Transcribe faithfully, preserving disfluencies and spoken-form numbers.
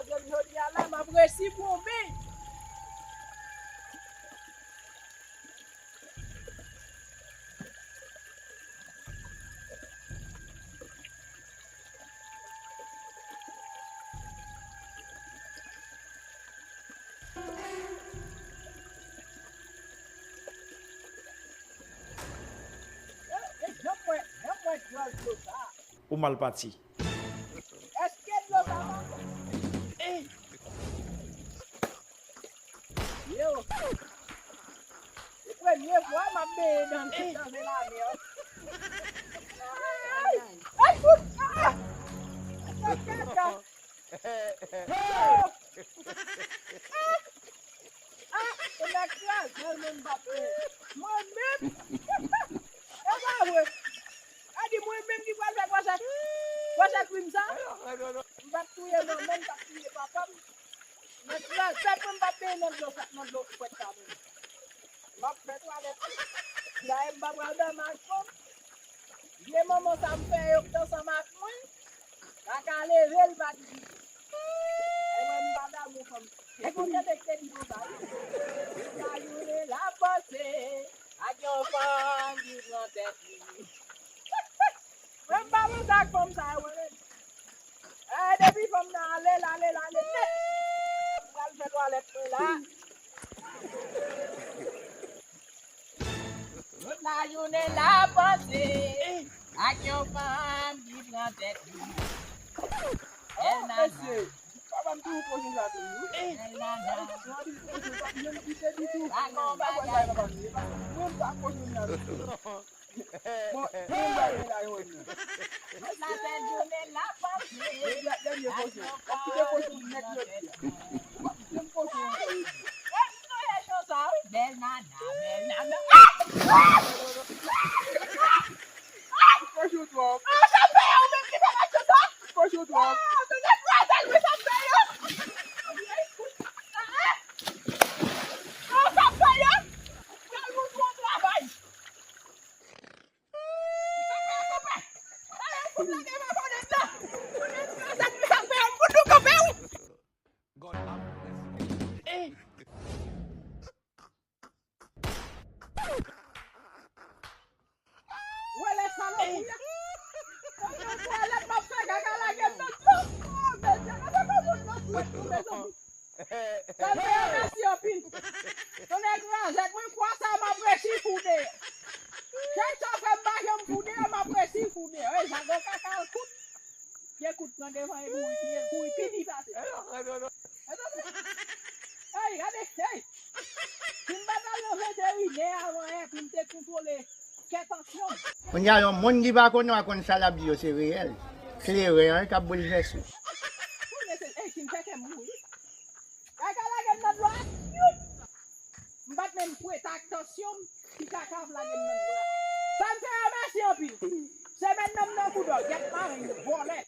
Jodi a la, m ap resi pwonbe. Ou mal pati. Èske dlo sa pa bon? Yo! Se premye fwa m ap benyen nan, nan lamè. Ay! Ay, fout! Ah! Ay, kaka! Yo! Ah! Ou nèg kraze l, mwen m p ap fè. Mwen menm? E pa vre. A di mwen menm ki pral fè gwosè, gwosè krim sa? M p ap touye manman m, m p ap touye papa m. Nèg kraze, mwen m p ap benyen nan dlo sa, nan dlo fwèt sa menm. M ap fè twalèt. Dayè m pa pral dòmi ak fanm. Vye manman sa m fè yo k t ansanm ak mwen. Kaka leve l pa di pito. E mwen m pa damou fanm. E konn tande k te di konsa wi. Tout lajounen l ap panse ak yon fanm ki pran tèt li. Mwen m pa panse ak fanm sa yo mwen menm. E depi fanm nan ale l, ale l, ale l nèt. M pral fè twalèt mwen la. Tout lajounen l ap panse ak yon fanm ki pran tèt li. Bèl nana. Mesye, papa m toujou poze sa tou wi. Bèl nana. Sa konba. Mwen m pa poze sa tou. Bon, bon, bon, bon, la, yo, yo. Tout la fè jounen l ap panse. Dènye, dènye poze. Ap kite poze nèt yo di a. Ou pa kite m poze ankò yo di. Bèl nana, bèl nana. Poze twòp. Ah, sa fè yo menm ki fè nèg yo sa. Poze twòp. Ah, se nèg kraze l wi sa fè yo. Ah, sa fè yo. Gade yon bon travay. Wè lè salopri a. Kòm yon twalèt m ap fè kaka lage m nan dlo. Oh, mesye, gade kòm moun nan fwèt tou, mezanmi. Sa fè a mèsi anpil. Tonnè granjèt, mwen fwa sa m ap resi fou deyò. Kèk sa fè m pa janm fou deyò, m ap resi fou deyò. E zago kaka l kout. Pye kout pran devan e kouri, pye kouri pi pi pase. Ey, gade, ey. Si m pa t al nan veterinè avan yè pou m te kontwole kè tansyon m. Kounye a, yon moun ki pa konnen w a konn sa l ap di yo se reyèl. Kleren an k ap boulvèse w. Kounye se, ey, si m fè kè m mouri. Kaka lage m nan dlo a. M pa t menm pwete ak tansyon m, ti kaka ap lage m nan dlo a. Sa m fè a mèsi anpil. Semèn nan m nan boudò, gèt maren yo, vòlè.